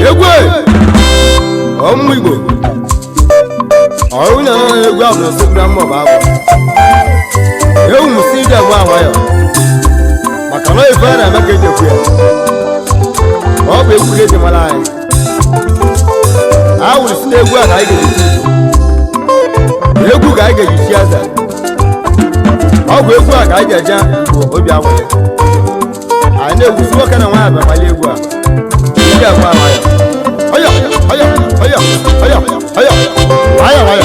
Egwu ọmụ Igbo ọrụ na egwu ahụ na sokura mma bụ abụ ewu m si ije agba nwayọ maka na ife a na-eme ka eji ekwu ya. Ọ bụ egwu ka eji mara anyị. A wụrụ si na egwu a ka anyị ga-eji egwu ka anyị ga-eji chi eze. Ọ bụ egwu a ka anyị ga-eje Igbo obi agbụrụ anyị na-egwusi nwoke na nwaanyị abịamali egwu a ije agba nwayọ. Ọyọ ọyọ ọyọ ọyọ ọyọ nwayọ nwayọ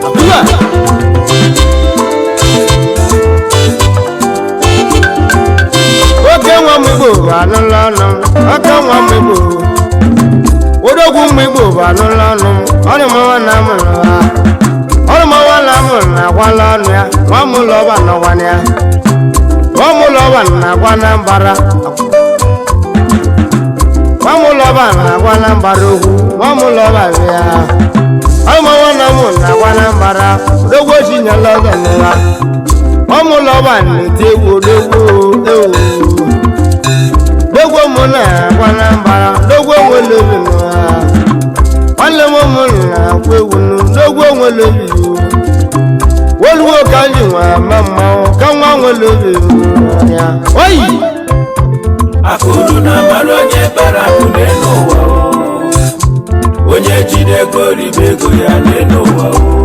abụọ. Oke nwa m Igbo bụ anụla ọnụ m, oke nwa m Igbo, odogwu m Igbo bụ anụla ọnụ m. Ọrụ m nwa na m nụwa, ọrụ m nwa na m na-agwala ọnụ ya. Nwa m ụlọ ọba nọkwana ya, nwa m ụlọ ọba na-agwa na mbara, nwa m ụlọ ọba na-agwa na mbara okwu, nwa m ụlọ ọba bịa. Ọrụ m nwa na m na-agwa na mbara, odogwu ochi nyela ọzọ n'ụwa. Nwa m ụlọ ọba na-eti egwu odogwu ewu. Dogwo mụ na-agwa na mbara, dogwo nwere obi n'ụwa. Nwanne m mụ na-akwa egwu nụ, dogwo nwere obi. Woluwo ka ji nwa ama mmanwụ ka nwa nwere obi ya. Oyi! Akụrụ na amalụ onye kpara akụ n'elu ụwa o. Onye jide ego ribe ego ya n'elu ụwa o.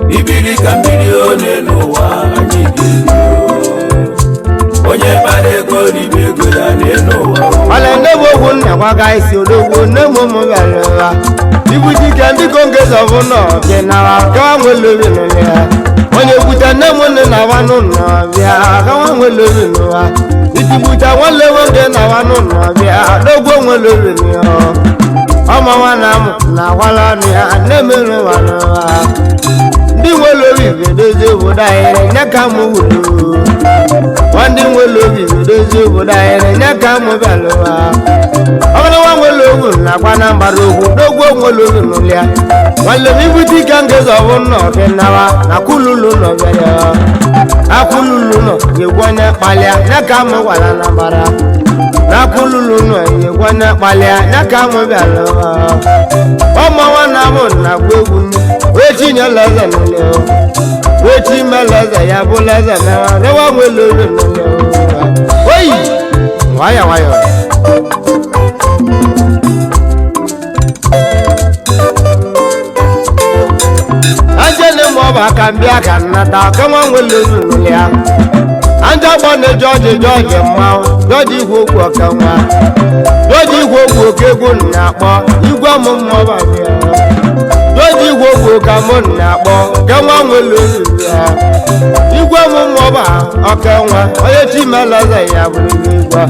Ibiri ka mmiri o n'elu ụwa anyị ga-ebi o. Onye kpara ego ribe ego ya n'elu ụwa o. Mana nne m okwu nna gwaga isi odogwu nne m ụmụ bịara ụwa. Ibu dike ndị kongezi ọbụla bịa nawa ka nwa nwere obi n'ụlọ ya. Onye kwute nne m nne na-awa n'ụlọ bịa ka nwa nwere obi n'ụwa. Itigbute nwanne nwoke na-awa n'ụlọ bịa dogwo nwere obi n'ụwa. Ọma nwa na m na-agwala ọnụ ya nne m ụwa n'ụwa. Ndị nwere obi ga-edozi obodo anyị nye ka m wuru. Nwa ndị nwere obi ga-edozi obodo anyị nye ka m bịara ụwa. Ọ bụrụ nwa nwere ogwu na-agwa na mbara ogwu n'ogwu nwere obi n'ụlọ ya. Nwanne m ibute ike ngezi ọbụ nọ bịa nawa na kululu nọ bịara. Akululu nọ yegwu onye kpalịa nye ka m gwara na mbara. Na kululu nọ yegwu onye kpalịa nye ka m bịara ụwa. Ọmụ nwa na m na-agba egwu m wee chinyela eze n'ụlọ. Wee chi mela eze ya bụla eze mewa rewa nwere obi n'ụlọ. Oyi! Nwayọ nwayọ. Ajele m ọba ka m bịa ka nnata ka nwa nwere obi n'ụlọ ya. Anja gbọ na jọji jọji mmanwụ jọji igwe okwu ọka nwa. Jọji igwe okwu oke egwu na-akpọ igwe ọmụmụ ọba bịa. Jọji igwe okwu ka mụ na-akpọ ka nwa nwere obi ya. Igwe ọmụmụ ọba ọka nwa onye chi mela eze ya bụrụ igwe.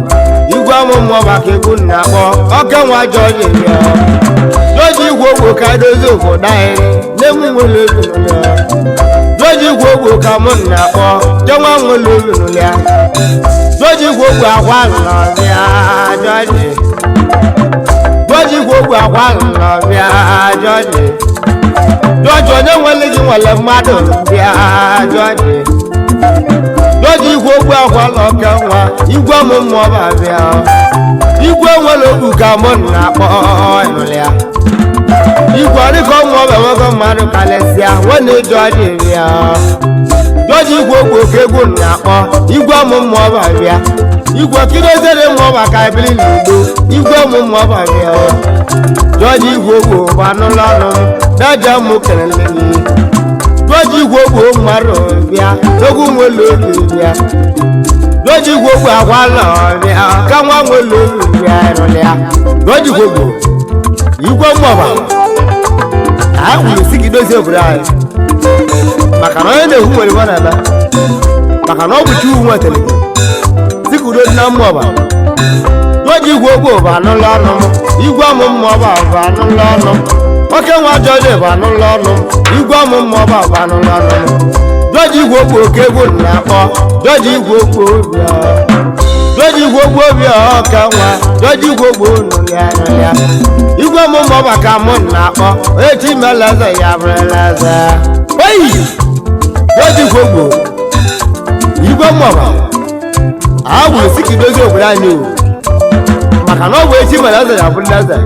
Igwe ọmụmụ ọba ka egwu na-akpọ ọka nwa jọji bịa. Jọji igwe okwu ka dozie obodo anyị na-enwe nwere obi n'ụlọ ya. Jọji igwe okwu ka mụ na-akpọ ka nwa nwere obi n'ụlọ ya. Jọji igwe okwu akwa nọbịa jọji. Jọji igwe okwu akwa nọbịa jọji. Jọji onye nwere gị nwere mmadụ bịa jọji. Jọji igwe okwu akwa n'ọka nwa igwe ọmụmụ ọba bịa. Igwe nwere okwu ka mụ na-akpọ ịnụlị ya. Igwe ọdịka ụmụ ọbịa nwoke mmadụ karịsịa nwanne jọji bịa. Jọji igwe okwu oke egwu na-akpọ igwe ọmụmụ ọba bịa. Igwe kidozere mụ ọba ka ebili n'udo igwe ọmụmụ ọba bịa. Jọji igwe okwu bụ anụla ọnụ m daja mụ kelele gị. Jọji igwe okwu mmadụ bịa n'ogwu nwere obi bịa. Jọji igwe okwu akwa bịa ka nwa nwere obi bịa ịnụlịa. Jọji igwe okwu igwe mmụọba anyị kwuru si ka idozie obodo anyị maka na onye na-ekwu nwere iwe na-eme maka na ọ bụ Chukwu nwetara gị si ka udo dị na mmụọba. Jọji igwe okwu bụ anụla ọnụ m igwe ọmụmụ ọba bụ anụla ọnụ m oke nwa jọji bụ anụla ọnụ m igwe ọmụmụ ọba bụ anụla ọnụ m. Jọji igwe okwu oke egwu na-akpọ jọji igwe okwu obi jọji igwe okwu obi ọka nwa jọji igwe okwu nụlịa nụlịa. Igwe ọmụmụ ọba ka mụ na-akpọ onye chi mela eze ya bụrụla eze. Oyi! Jọji igwe okwu igwe. Mmọba a gwụrụ si ka idozi obodo anyị o, maka na ọ bụ echi mere eze ya bụrụ eze.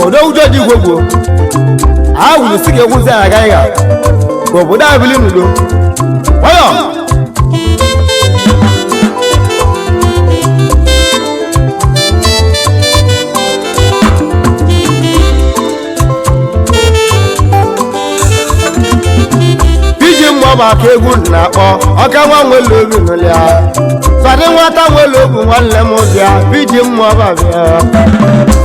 Odogwu George Igwe gboo a gwụrụ si ka egwuzi anyị agaghị ga ka obodo a bili n'udo. Nwayọ iji mmụọ aka egwu na-akpọ ọka nwa nwere obi nụlịa sọdị nwata nwere obi nwanne m bịa iji mmụọ bịa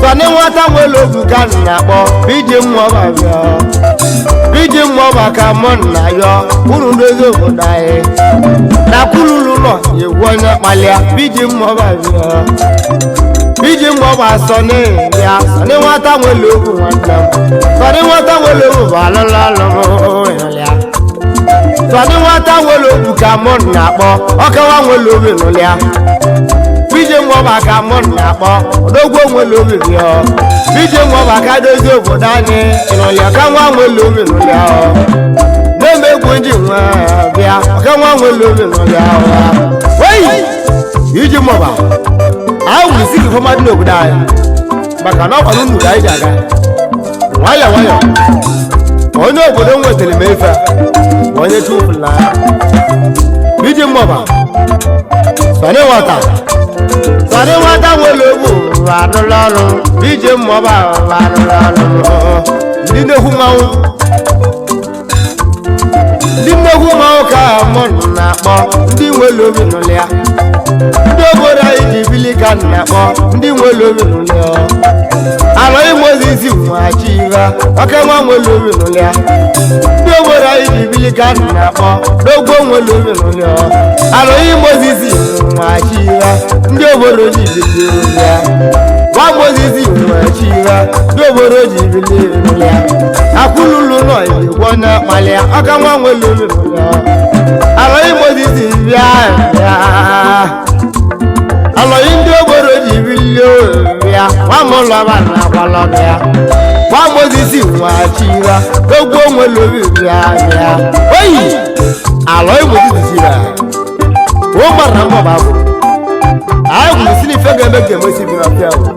sọdị nwata nwere obi ka m na-akpọ iji mmụọ bịa iji mmụọ ka mụ na yọ uru ndozi obodo anyị na kwululu ụlọ egwu onye kpalịa iji mmụọ bịa iji mmụọ bụ asọ n'ịbịa sọdị nwata nwere obi nwanne m sọdị nwata nwere obi bụ alụlụ alụmụ ịhụlịa sọdị nwata nwere obi ka mụ na-akpọ ọkawa nwere obi nụlịa ije nwọba ka mụ na-akpọ odogwu nwere obi bịa ije nwọba ka dozie obodo anyị ịnụlịa ka nwa nwere obi nụlịa na-eme egwu nji nwa bịa ọka nwa nwere obi nụlịa oyi iji nwọba anyị wuru isi ka ifeọma dị n'obodo anyị maka na ọkwa n'unu ka anyị ji aga nwayọ nwayọ. Onye obodo m nwetara m efe a onye chụfụla iji mmọba sọrị nwata sọrị nwata nwere ogbu arụrụ ọrụ iji mmọba arụrụ ọrụ. Ndị nnekwu mmanwụ ndị nnekwu mmanwụ ka mụ na-akpọ ndị nwere obi nụlịa ya ndị obodo anyị ji bili ka m na-akpọ ndị nwere obi nụlịa alọ imozizi nwachiva ọka nwa nwere obi nụlịa ndị obodo anyị ji bili ka m na-akpọ n'ogbo nwere obi nụlịa alọ imozizi nwachiva ndị obodo ji bili nụlịa nwa mozizi nwachiva ndị obodo ji bili nụlịa akwụlụlụ nọ igwe onye kpalịa ọka nwa nwere obi nụlịa alọ imozizi bịa bịa alọghị ndị ogboro ji bilie ya nwamụlọba na akwalọdụ ya nwa mozisi nwachira ogbo nwere obi bịa bịa oyi alọghị mozisi chira o gbara na mbọba bụ anyị gwuru si n'ife ga-eme ka emesi bi ọfịa o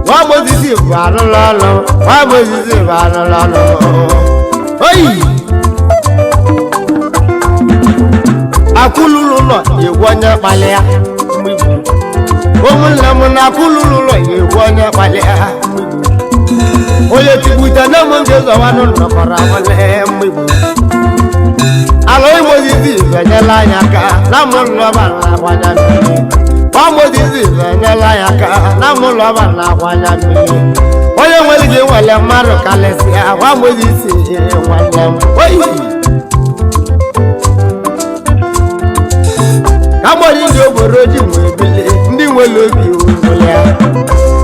nwa mozisi bụ arụrụ ọrụ nwa mozisi bụ arụrụ ọrụ oyi akwụlụlụ ụlọ egwu onye kpalịa ụmụnne m na akwụlụlụ ụlọ egwu onye kpalịa onye tigbute nne m nke zọwanụ nọkọrọ awale mmigbu ala imozizi enyela anyị aka na mụlọba na-akwanya mmiri nwa mozizi enyela anyị aka na mụlọba na-akwanya mmiri onye nwere gị nwere mmadụ karịsịa nwa mozisi nwanne m oyi agbọghị ndị obodo ji nwee bili ndị nwere obi nwụlịa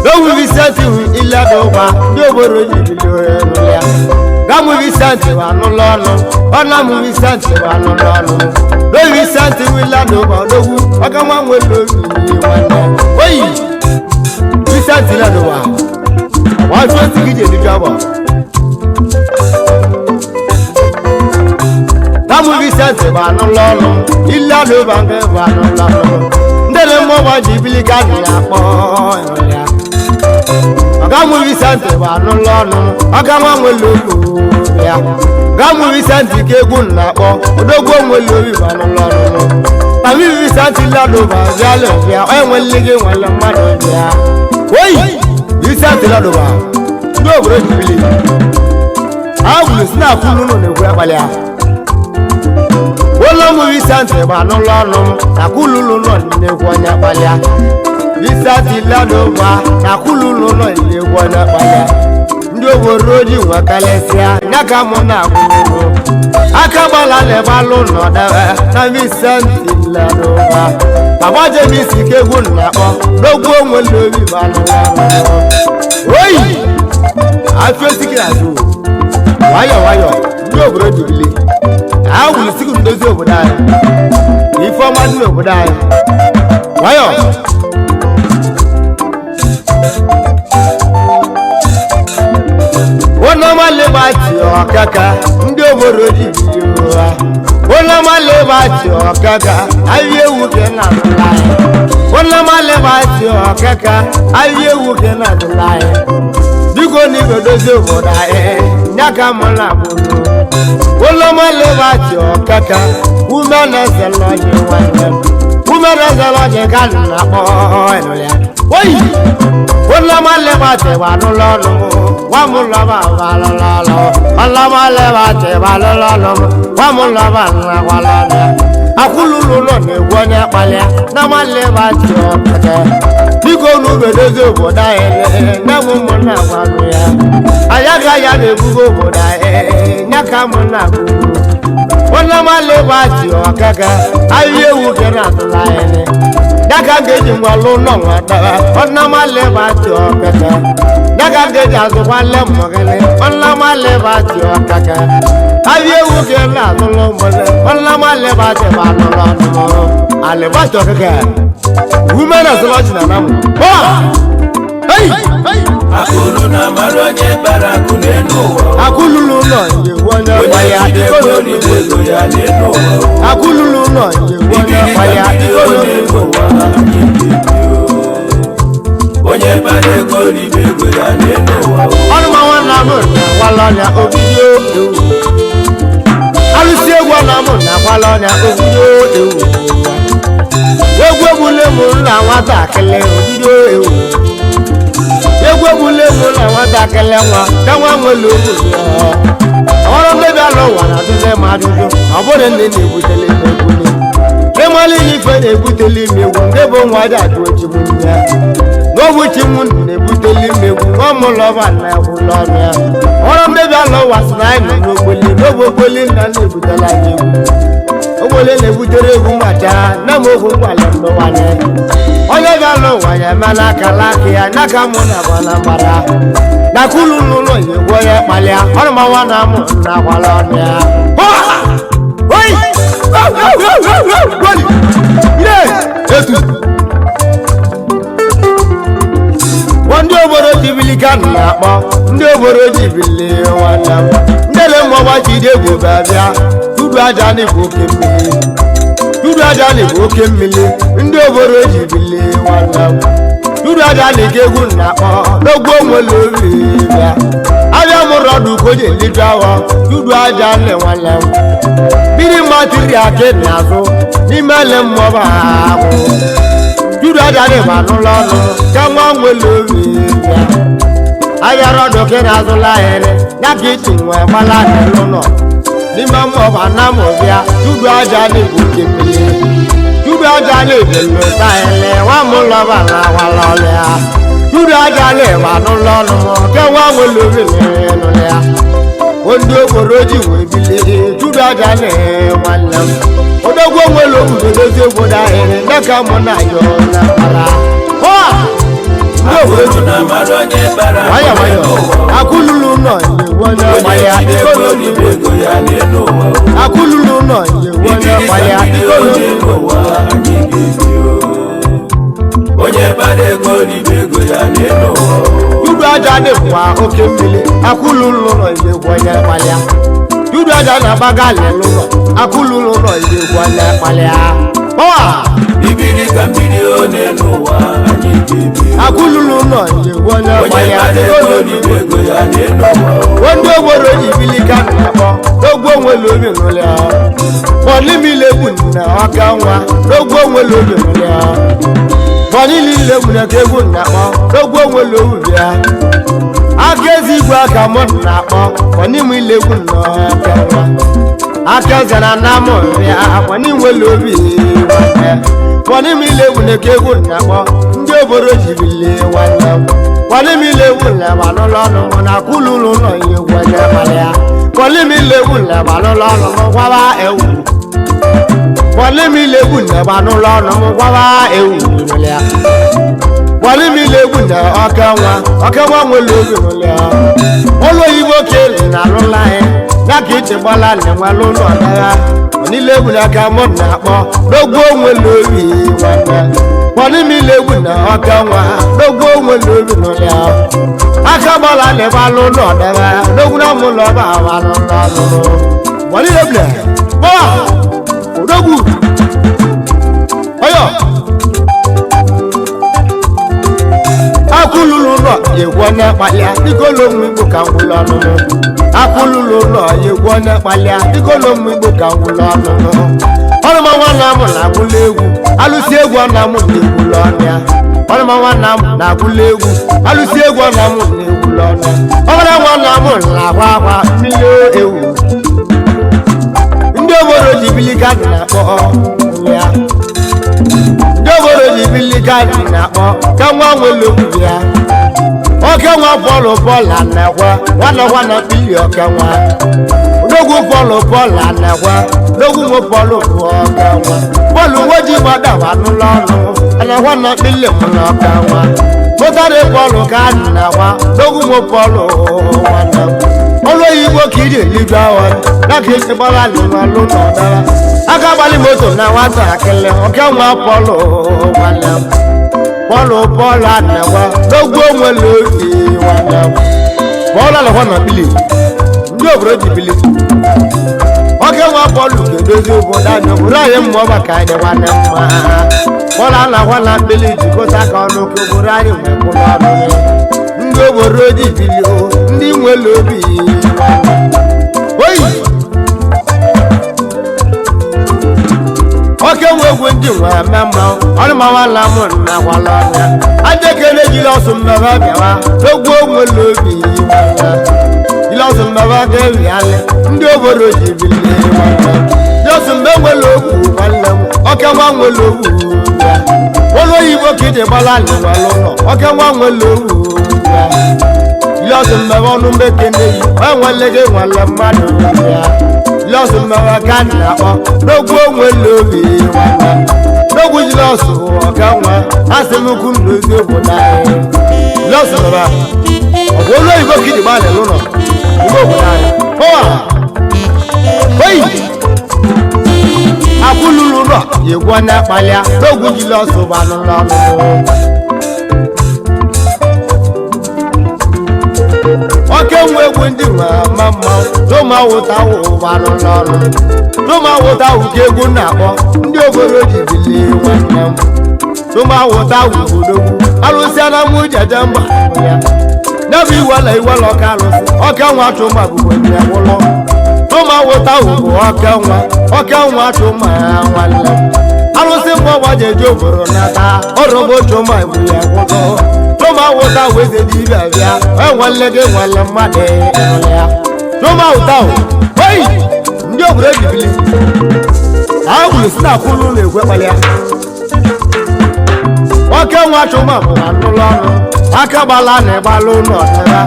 n'owu Vincent iledụgba ndị obodo ji bili nwụlịa gamụ Vincent anụlọ ọnụ ọnamụ Vincent anụlọ ọnụ n'owu Vincent iledụgba odogwu ọka nwa nwere obi nwanne oyi Vincent iledụgba wàá tún ti kíjè níjọ àbọ̀. Tamu Vincent anụlọ ọnụ ile alụba nke bụ anụlọ ọnụ ndị na-eme ọgba ji bili ka dị akpọ ya ọga mụ Vincent bụ anụlọ ọnụ ọga nwa nwere obi ya ọga mụ Vincent ka egwu na-akpọ odogwu nwere obi bụ anụlọ ọnụ Tamu Vincent ile alụba bịala bịa onye nwere gị nwere mmadụ bịa oyi Vincent ile alụba ndị obodo ji bili ha gwuru si na akwụ n'ụlọ na-ekwu akpali ahụ ụlọ mụ Vincent gba n'ụlọ ọnụ m na kwululu nọ n'egwu onye kpalịa Vincent ladogba na kwululu nọ n'egwu onye kpalịa ndị obodo ji nwa karịsịa ya ka mụ na-akwụ ụgwọ aka gbala na-egbalụ nọdebe na Vincent ladogba baba James ka egwu na-akpọ n'ogwu onwe n'obi oyi afesikiri azụ nwayọ nwayọ ndị obodo ji bili a wuru sị ndozi obodo anyị ife ọma dị n'obodo anyị nwayọ ụlọma lebati ọkaka ndị obodo ji bido ha ụlọma lebati Liberty ọkaka ahịa ewu ka ị na-atụla anyị. Ụlọma Liberty ọkaka ahịa ewu ka ị na-atụla anyị. Biko na igwe dozie obodo anyị, ya ka mụ na-agbụrụ. Ụlọma Liberty ọkaka ume na-ezela ọjị nwanne m. Ume na-ezela ọjị ka m na-akpọ ịnụlịa. Oyi! Ụlọma Liberty gbalụla ọnụ m, gwa m lọba gbalụla ọnụ. Ụlọma Liberty gbalụla ọnụ m, gwa m lọba nnakwala ọnụ. Akwụlụlụ ụlọ na-egwu onye kpalịa na ma Liberty ọkaka. Biko unu bedozi obodo anyị, nne m ụmụnna gwanụ ya. Anyị agaghị ya na-ebugo obodo anyị, ya ka mụ na-agụ. Ụlọma Liberty ọkaka ahịa ewu ka na-atụla anyị. Ya ka m ga-eji nwa lụ ụlọ nwa dara. Ụlọma Liberty ọkaka ya ka m ga-eji azụkwa nle mmọgịrị. Ụlọma Liberty ọkaka ahịa ewu ka na-atụla ụmụnne. Ụlọma Liberty bụ alụrụ ọnụ. Alibati ọkaka women astrology na namu. Hey! Akụrụ na amara onye kpara akụ n'elu ụwa o. Akululu ụlọ nyewu onye Onye gbaya jide ego ribe ego ya n'elu ụwa o. Akululu ụlọ nyewu onye Ibiri ka gbaya mmiri o n'elu ụwa anyị ga-ebi o. Onye kpara ego ribe ego ya n'elu ụwa o. Ọnụma nwanna m na-akwala ọnya obido ewu. Alụsị egwu ọna m na-akwala ọnya obido ewu. Egwu egbule m na nwatakịrị obido ewu. Egwu egbule m na nwatakịrị nwa ka nwa nwere obi ya. Ọrụ mmebi ala ụwa na-ajụzi m ajụjụ, ọ bụrụ nne na-ebutele m egwule. Ịmala ihe ife na-ebutele m egwu nke bụ nwa ji ajụ ochi m nne. N'ogbu chi m na-ebutele m egwu nwa m lọba na egwula ọnụ ya. Ọrụ mmebi ala ụwa sị na anyị nọ n'ogboli n'ogbe ogboli nna na-ebutela anyị egwu. Ogboli na-ebutere egwu mgbacha na m okwu ngwale ndụwanye. Onye bịara ụwa ya emela akala aka ya n'aka mụ na gbana gbara. Na kulu n'ụlọ ya egwu onye kpalịa ọrụ ma nwa na mụ na agbala ọnụ ya. Oyi! Gwali! Ye! Etu! Ndị obodo jibili ka m na-akpọ ndị obodo jibili nwanne m. Ndị ele mmọgba jide egwu bịa dudu aja n'igwe oke mmiri. Dudu aja n'igwe oke mmiri ndị obodo jibili nwanne m. Dudu aja n'ike egwu na-akpọ n'ogwu onwere obi bịa. Abịa mụrụ ọdụ ka o ji eliju awọ dudu aja nne nwanne m. Mmiri mmatiri akị n'azụ n'ime ele mmọba ahụ. Dudu aja n'ịgba n'ụlọ ọnụ ka nwa nwere obi bịa. Abịara ọdụ ka ị na-azụla ahịrị ya ka iti nwe gbala n'ụlọ. N'ime mmọba na mụ bịa dudu aja n'igwe oke mmiri. Dudu aja n'ebelu taịlị nwa m lọba na awala ọlịa. Dudu aja n'ịgba n'ụlọ ọnụ ka nwa nwere obi n'ụlọ ya. Ndị obodo ji wee bilie dudu aja na nwanne m. Odogwu onwere obodo dozie obodo ahịrị dịka mụ na ya na mara. Ndị obodo ji Akụrụ na amara onye kpara nwayọ akụ nwayọ n'elu ụwa o. akululu ụlọ nyewu onye Onye gbaya jide ego ribe ego ya n'elu ụwa o. Akululu ụlọ nyewu onye Ibiri ka gbaya mmiri o n'elu ụwa anyị ga-ebi o. Onye kpara ego ribe ego ya n'elu ụwa o. Dudu aja dịkwa oke mmiri akululu ụlọ nyewu onye gbalịa. Dudu aja na-agbaga n'ụlọ akululu ụlọ nyewu onye gbalịa. Ọwa! Ibiri ka mmiri o n'elu ụwa anyị ga-ebi o. Akululu ụlọ nyewu onye Onye gbalịa. kpara ego ribe ego ya n'elu ụwa o. Ndị obodo ji bili ka na-akpọ n'ogwu onwere obi n'ụlọ ya. Bọnimile egwu na ọka nwa n'ogwu onwere obi n'ụlọ ya. Bọnilile egwu na ka egwu na-akpọ n'ogwu onwere obi ya. Aka ezi igwe aka mụ na-akpọ bọnimile egwu na ọka nwa. Aka eze na nna m bịa bọnimwere obi nwanne. Bọnimile egwu na ka egwu na-akpọ ndị obodo ji bili nwanne m. Kọlimile egwu lẹ̀wà lọ́lọ́nu mo na kúlù lọ́nà iye wọlé balẹ̀. Kọlimile egwu lẹ̀wà lọ́lọ́nu mo wá wá ewu. Kọlimile egwu lẹ̀wà lọ́lọ́nu mo wá wá ewu lọ́lẹ́. Kọlimile egwu lẹ̀ ọkẹ́ wọn ọkẹ́ wọn wọn lóbi lọ́lẹ́. Olóyìnbó kele nà lọ́la yẹn yàtí ti bọ́lá lẹ̀wọ̀n lọ́nà dára. Onílé egwu lẹ̀ ká mọ́ nà kpọ́ lógún òun lórí wọn náà. Kọlimile egwu na ọkẹ́ wọn lógún òun lórí lọ́lẹ́ akabala lè ba ló nọ dẹbẹ lógún náà mú lọ bá wa lọ lọ lọ. Wọ́n ní ebile bọ́wà òdògún yegwu onye kpalịa dịka ụlọ igbo ka ngwụlọ ọnụnụ akwụlụlụ ụlọ yegwu onye kpalịa dịka ụlọ igbo ka ngwụlọ ọnụnụ ọrụma nwanna m na-agwụla egwu alụsị egwu ọ na m na-egwula ọnụ ya ọrụma nwanna m na-agwụla egwu alụsị egwu ọ na m na-egwula ọnụ ya ọbara nwanna m na-agwa akwa mmiri ewu ndị obodo ji bili ka na-akpọ ya ndị obodo ji bili ka na-akpọ ka nwa nwere okwu ya oke nwa bọọlụ bọọlụ anagwa nwanne nwanne mkpili oke nwa odogwu bọọlụ bọọlụ anagwa odogwu nwe bọọlụ bụ oke nwa bọọlụ nwe ji gbadawa n'ụlọ ọnụ anagwa na mkpili mụ na oke nwa mụtarị bọọlụ ka a na-agwa odogwu nwe bọọlụ nwanne m ọlụ oyibo ka iji eliju ahụ na ka esi gbara alụmalụ na ọdara aka gbalị moto na nwata akịlị oke nwa bọọlụ nwanne m bọ́ọ̀lù bọ́ọ̀lù ànàwá lógún òun lórí wọn náà bọ́ọ̀lù àlọ́kọ́ nà bílì ndị obodo ji bili oke nwa bọ́ọ̀lù ga-edozi obodo anyị obodo anyị mmụọ maka anyị nwanne mma bọ́ọ̀lù ànàwá na bili jikọta aka ọnụ ka obodo anyị nwee kwụrụ ọnụ ndị obodo ji bili o ndị nwere obi oyi oke nwe egwu ndị nwe eme mmanwụ ọrụmawa na mụ nakwala ọnya ajekele jiri ọsụ mmebe bịawa n'ogwu onwere obi jiri ọsụ mmebe ga-erialị ndị obodo ji bilie nwanne ji ọsụ mgbe nwere okwu nwanne m oke nwa nwere okwu ya ụlọ oyibo ka iji gbara alị nwere ụlọ oke nwa nwere okwu ya jiri ọsụ mmebe ọnụ mbekene yi enwele gị nwere mmadụ ya lọ́sùn mẹ́wàá ká nàkọ́ lógún òun lóbi wọn lógún yìí lọ́sùn ọ̀gá wọn á sì mú kú lójú òbòdà yẹn lọ́sùn mẹ́wàá ọ̀pọ̀ olóyìnbó kìdí bá lẹ̀ lónà ìlú òbòdà yẹn fọwọ́ oyi akúlùlù rọ̀ yìí náà palẹ̀ lógún yìí lọ́sùn wà lọ́nà. Oke nwe egwu ndị nwe ama mmanwụ tụma wụta ụwa n'ọnụ tụma wụta ụka egwu na-akpọ ndị obodo ji bilie nwanne m tụma wụta ubodogwu alụsịa na mụ jeje mba ya ya bụ iwela iwela ọka alụsị ọka nwa tụma bụbu ndị gwụlọ tụma wụta ugwu ọka nwa ọka nwa tụma nwanne m alụsị mgbe ọgba jeje obodo nata ọrọbụ tụma egwu ya gwụlọ tụma wụta weze dibịa bịa enwele gị nwele mmadụ ịnụlị ya tụma wụta oyi ndị obodo jibili ha gwuru si na akwụrụ ụlọ egwe kpalịa nwoke nwa chụma bụwa n'ụlọ ọnụ aka gbala na ịgbalụ ụlọ ọdịra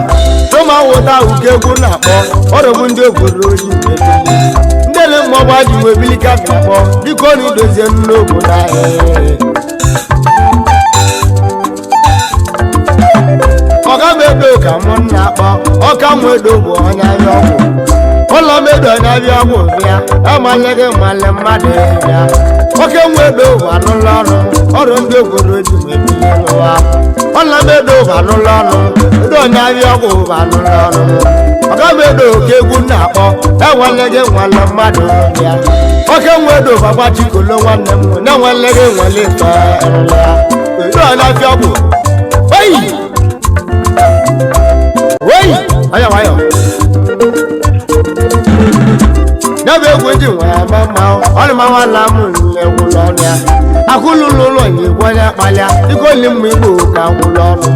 tụma wụta uke egwu na-akpọ ọrọbụ ndị obodo oji ebili ndị ele mmọgba ji webili ka bịa kpọ biko na idozie nne obodo anyị ọga m edo ka mụ na-akpọ ọka m edo bụ onye ahịa ọgwụ ụlọ m edo onye ahịa ọgwụ bịa amale gị male mmadụ bịa oke nwe edo bụ anụlọ ọrụ ọrụ ndị obodo ji mebili n'ụwa ụlọ m edo bụ anụlọ ọrụ edo onye ahịa ọgwụ bụ anụlọ ọrụ ọga m edo ka egwu na-akpọ enwele gị nwale mmadụ bịa oke nwe edo bụ agbachikolo nwanne m na-enwele gị nwale ife ya edo onye ahịa ọgwụ oyi oyi anya nwayọ ya bụ egwu ndị nwe ama mma ọrụ ma nwanna m nle gwụlọ ọnụ ya akụlụlụ ụlọ nyekwu onye kpalịa dịka oli mma igbo ka gwụlọ ọnụ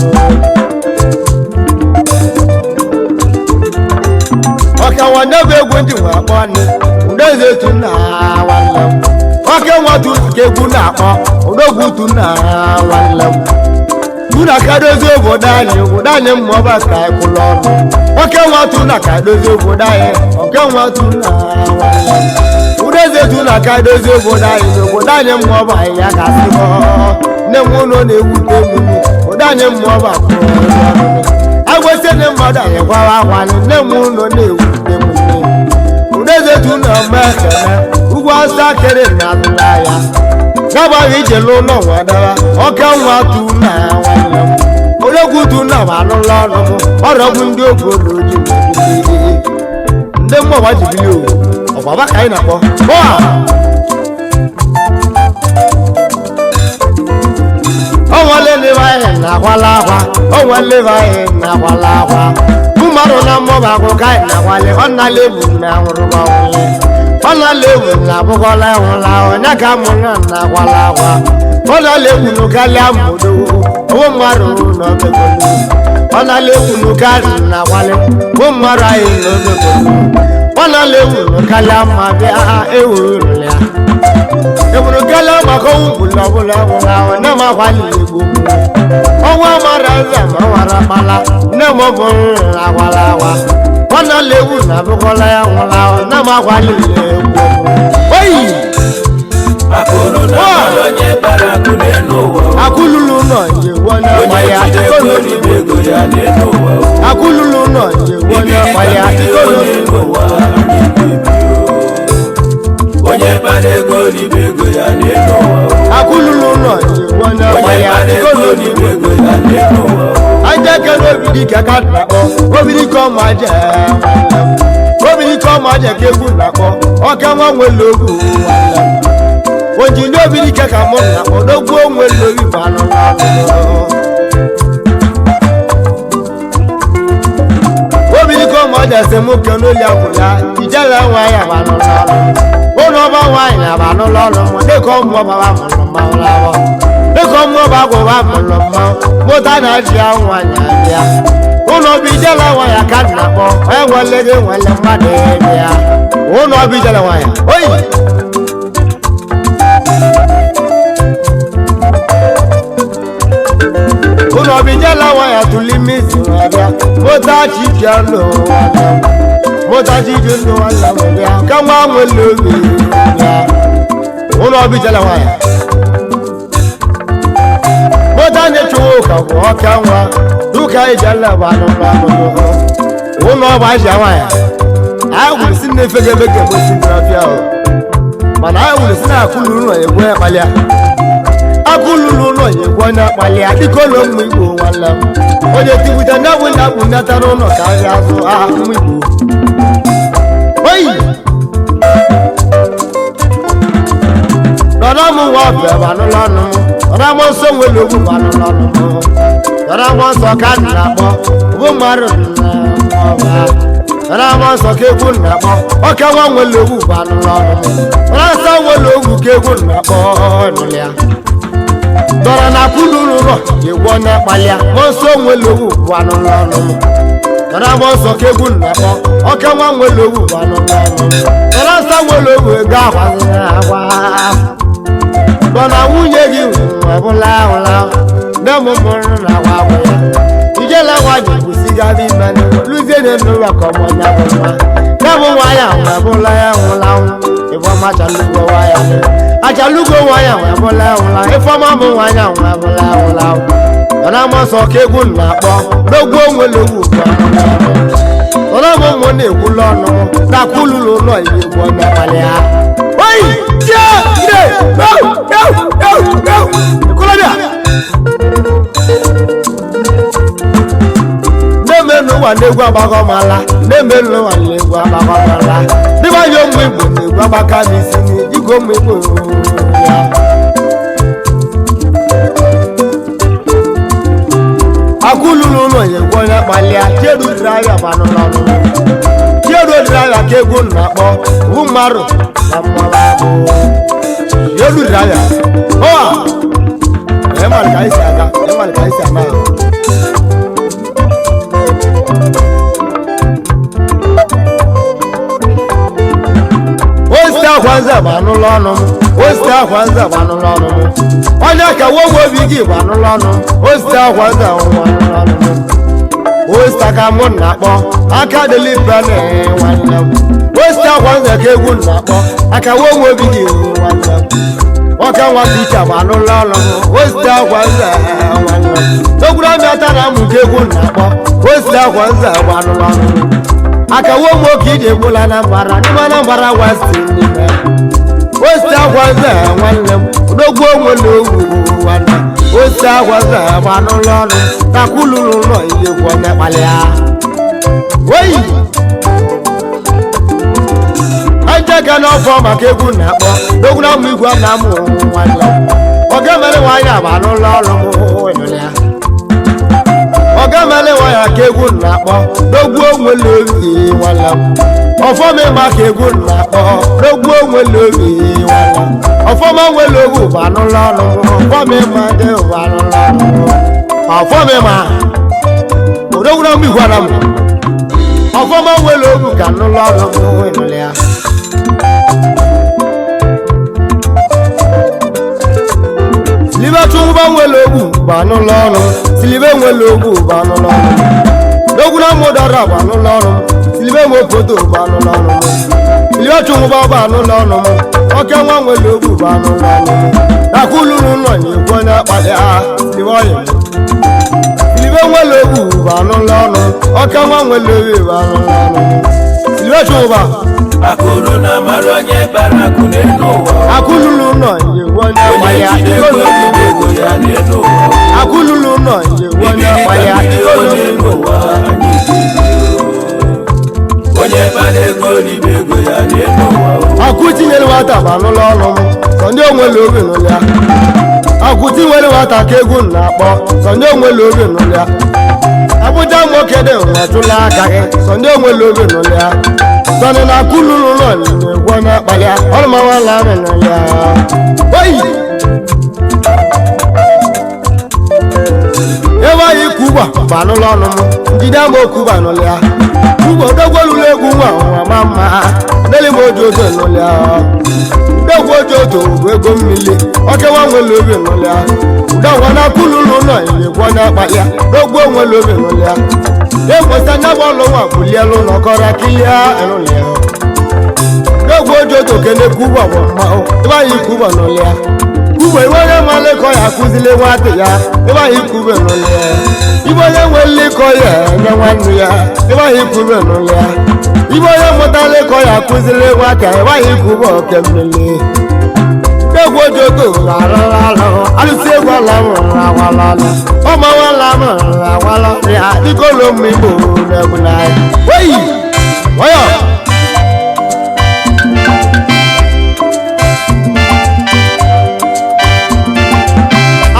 ọka nwanne bụ egwu ndị nwe akpọ ọnụ udeze tu na nwanne m oke nwa tu ka egwu na-akpọ odogwu tu na nwanne m tuna ka dozie obodo anyị obodo anyị mmụọ bụ ka anyị kwụrụ ọnụ oke nwa tuna ka dozie obodo anyị oke nwa tuna udeze tuna ka dozie obodo anyị na obodo anyị mmụọ bụ anyị ya ka sị nne m ụlọ na-ewute m obodo anyị mmụọ bụ akụrụ agwesị ndị mmadụ anyị gwara akwa nne m ụlọ na-ewute m udeze tuna mma ekene ugwu awụsa kere na atụla ya n'agbaghị ije n'ụlọ nwa dara ọka nwa tu na nwanne m odogwu tu na ma anụla ọnụ m ọrọgbu ndị obodo ji ndị mmụọ ji bili o ọgbaba ka anyị na-akpọ bọa onwele n'ebe anyị na-akwala akwa onwe Nwanne be anyị na-akwala akwa mmadụ na mmụba akụkọ anyị na-akwali. Ọ nala egwu na anwụrụgba nwunye, ọ nala egwu na abụkọla ịnwụla onye ka mụ na na-akwala akwa. Ọ nala egwu n'ụkalịa mbodo owó mmadụ na omegolu. Ọ nala egwu n'ụkalị na-akwali owó mmadụ anyị na omegolu. Ọ nala egwu n'ụkalịa ma bịa ewu ya eburu gala maka ọnwụ bụla ọbụla nwụrụ ahụ nne m akwali egwu ọnwa mara nze ma nwara kpala nne m bụrụ akwala akwa. Ọ nala egwu na abụkọla ya nwụrụ ahụ nne m akwali egwu oyi. Akụrụ na mmadụ onye kpara akụ n'elu ụwa o. Akụlulu nọ njegbu onye Onye ọkpa ya jide ego ribe ego ya n'elu ụwa o. Akụlulu nọ njegbu onye Ibiri ọkpa ka ya mmiri o n'elu ụwa anyị bụ ibi o. Onye kpara ego ribe ego ya n'elu ụwa o. Akụlulu nọ njegbu onye ọkpa Onye ya kpara ego ribe ego ya n'elu ụwa o. Aja kere obiri ka ka na-akpọ obiri ka ọma je obiri ka ọma je ka egwu na-akpọ ọka nwa nwere ogu ojili obiri ka ka mụ na-akpọ n'ogwu onwere obi bụ anụ n'ọnụ obiri ka ọma je sị mụ ke n'oli akwụ ya ijele nwa ya bụ anụ n'ọnụ ụlọ ọba nwaanyị na bụ anụ n'ọnụ mụ dịka ọmụọ baba mụrụ mmanwụ n'abọ dịka ọmụọ bụ agwụba mụrụ mmanwụ mụta na ji ya nwaanyị abịa ụlọ ọba ijele nwaanyị ka m na-akpọ enwele gị nwele mmadụ bịa ụlọ ọba ijele nwaanyị oyi. Ụlọ ọba ijele nwaanyị tụlụ ime isi abịa mụta chike ndụ mụta chike ndụ nwanne m bịa ka nwa nwele obi bịa ụlọ ọba ijele nwaanyị mụta na-echuwa ụka bụ ọka nwa dụka ijele bụ anụmanụ anụmanụ ụlọ ọba aja nwaanyị anyị gwuru si na-efe gị ebe ga-egosi n'afịa ahụ mana anyị gwuru si na akụlụ ụlọ egwu ya kpalịa akụlụlụ ụlọ egwu onye akpalịa dịka ụlọ ụmụ igbo nwanne m onye tigbute na bụ na bụ natara ụlọ ka ahịa azụ aha ụmụ igbo oyi dọrọ m nwa ọbịa banụlọ ọnụ m dọrọ m nsọ nwere ogwu banụlọ ọnụ m dọrọ m nsọ ka m na-akpọ bụ mmadụ na dọrọ m nsọ ka egwu na-akpọ ọka nwa nwere ogwu banụlọ ọnụ m dọrọ nsọ nwere ogwu ka egwu na-akpọ nụlụ ya dọrọ na kwuluru ụlọ egwu onye kpalịa m nsọ nwere ogwu banụlọ ọnụ m dọrọ m nsọ ka egwu na-akpọ ọka nwa nwere ogwu banụlọ ọnụ m dọrọ nsọ nwere ogwu ego akwazina agwa mana nwunye gị ọbụla ahụla nne m mụrụ na agwa agwa ya ijela nwa ji kwụsịgara ime lụzie na n'ụlọ ka ọmụ ya bụ nwa ya bụ nwa ya nwe bụla ya nwụla anwụ ifeọma achalugo nwa ya achalugo nwa ya nwe bụla ya nwụla ifeọma mụ nwa ya nwe bụla ya nwụla anwụ mana amasọ ka egwu na-akpọ n'ogwu onwere ogwu ọna m ụmụ na-ekwula ọnụ m na akwụlụlụ ụlọ ihe egwu onye kpalị ha oyi tie ire eu eu eu eu ikolobịa na-eme n'ụwa n'egwu agbakọmala na-eme n'ụwa n'egwu agbakọmala dịbanye ụmụ igbo n'egwu agbaka n'isi n'igwe ụmụ igbo ya akwụlụlụ ụlọ ya egwu onye kpalịa chiedu dịrị ahịa gbanụlọ ọnụ chiedu dịrị ahịa ka egwu na-akpọ bụ mmadụ na mmanwụ abụ chiedu dịrị ahịa ọa ịmalị ka anyị si aga ịmalị ka anyị si ama ya. Osite akwa nze bụ anụlọ ọnụ m osite akwa nze bụ anụlọ ọnụ m onye ka wowe obi gị bụ anụlọ ọnụ m osite akwa nze bụ anụlọ ọnụ m osite ka mụ na-akpọ aka dịlị bene nwanne m osite akwa nze ka egwu na-akpọ aka wowe obi gị nwanne m nwoke nwa ticha bụ anụlọ ọnụ m osite akwa nze nwanne m okwuru amịata na mụ ka egwu na-akpọ osite akwa nze bụ anụlọ ọnụ m akawo nwoke iji gwụla na mbara n'ime Anambra westi n'ime osite akwa nze nwanne m odogwu onwe na ogwu nwanne osite akwa nze gba n'ụlọ ọnụ takwululu ụlọ ihe gwụ onye kpalịa oyi aja ga n'ọfọ maka egwu na-akpọ dogwu na ụmụ igwe na amụ nwanne m ọga mere nwaanyị agba n'ụlọ ọrụ m ịnụrụ ya. Oke mele nwa ya ka egwu na-akpọ n'ogwu onwere obi nwala m. Ọfọm ịma ka egwu na-akpọ n'ogwu onwere obi nwala m. Ọfọm onwere obi bụ anụla ọnụ m. Ọfọm ịma dị bụ anụla ọnụ m. Ọfọm ịma odogwura m igwara m. Ọfọm onwere obi ka anụla ọnụ m nwere ya. Silibe tụnwụba nwere ogwu bụ anụla ọnụ. Silibe nwere ogwu bụ anụla ọnụ. N'ogwu na mụdara bụ anụla ọnụ. Silibe nwokoto bụ anụla ọnụ. Silibe tụnwụba bụ anụla ọnụ m. Oke nwa nwere ogwu bụ anụla ọnụ m. Akwụluru ụlọ na-ekwu onye akpali ha. Silibe ọyị m. Silibe nwere ogwu bụ anụla ọnụ. Oke nwa nwere ogwu bụ anụla ọnụ. Silibe tụnwụba. Akụrụ na mara onye kpara akụ n'elu ụwa. Akwụluru ụlọ na-ekwu onye Onye akpali ha. jide ego ribe ego ya n'elu ụwa. Akwụluru ụlọ na-ekwu onye Ibiri ka akpali ha. mmiri o n'elu ụwa anyị ga-ebi o. Onye kpara ego ribe ego ya n'elu ụwa o. Akụ tinyere nwata bụ anụla ọnụ m. Sọ ndị onwere obi nụlụ ya. Akụ tinyere nwata ka egwu na-akpọ. Sọ ndị onwere obi nụlụ ya. Abuja nwoke dị nwetụla aka gị. Sọ ndị onwere obi nụlụ ya. Sọnị na akụ lụrụ ụlọ na-egwu onye akpali ya. Ọlụmawala amị nụlụ ya. Oyi! Ebe anyị kuba bụ anụla ọnụ m. Njide ama okuba nụlụ ya. Ugbo dogwolulu egwu nwa nwa ma mma. Deli m oji otu nụlụ ya. Dogwu oji otu bụ ego mmiri. Okewa nwere obi nụlụ ya. Udogwa na kululu nọ ilekwu onye akpali ya. Dogwu onwere obi nụlụ ya. Egwesa nya bụ ọlụ nwa bulielu nọkọrọ kilia nụlụ ya. Dogwu oji otu kene kuba bụ mmanwụ. Ebe anyị kuba nụlụ ya. Ugbo iwe onye nwale kọ ya akụzili nwata ya. Ebe anyị kube nụlụ ya. Ibe onye nwe nlekọ ya enye nwanne ya. Ebe anyị kube nụlụ ya. Ibe onye mụtala ịkọ ya akụzili nwata ya. Ebe anyị kube oke mmiri. Egwu ojoto arụrụ alụsị egwu ala mụrụ awala ọmawala mụrụ awala ya dịka ụlọ ụmụ Igbo na-egwu n'anya. Oyi! Nwayọ!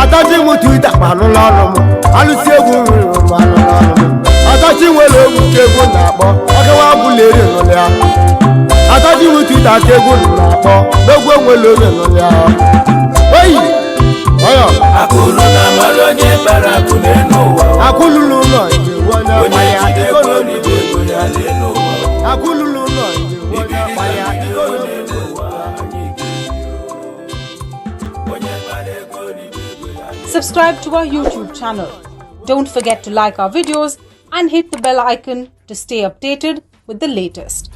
Atachi m Twitter ma anụla ọnụ m. Alụsị egwu ruru m anụla ọnụ m. Atachi nwere egwu ka egwu na-akpọ. Ọkawa abụla eri nụlụ ya. Atachi m Twitter ka egwu na-akpọ. N'ogwu enwere oge nụlụ ya. Oyi! Nwayọ! Akụrụ na mara onye kpara akụ n'elu ụwa o. Akwụlulu ụlọ njewu onye Onye akpali ya. jide ego ribe ego ya n'elu ụwa o. Akwụlulu ụlọ njewu onye Ibiri ka akpali ya. mmiri o n'elu ụwa anyị ga-ebi o. Onye kpara ego ribe ego ya n'elu Subscribe to our YouTube channel. Don't forget to like our videos and hit the bell icon to stay updated with the latest.